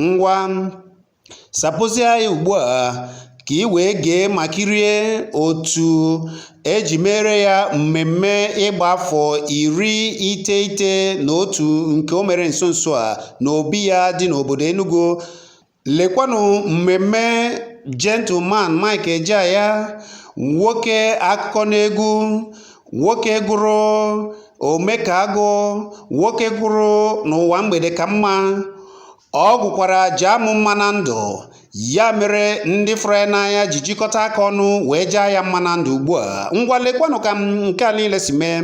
Ngwa, sapụzia ya ugbu a ka ị wee gee ma kirie otu e ji mere ya mmemme ịgba afọ 91 nke o mere nso nso a n'obi ya dị n'obodo Enugu. Lekwanụ mmemme Gentleman Mike Ejeagha, nwoke akụkọ n'egwu, nwoke gụrụ Omekagụ, nwoke gụrụ N'ụwa Mgbede Ka Mma. Ọ gụkwara Jaa Mụ Mma na Ndụ. Ya mere ndị fụrụ ya n'anya ji jikọta aka ọnụ wee jaa ya mma na ndụ ugbu a. Ngwa lekwanụ ka nke a niile si mee.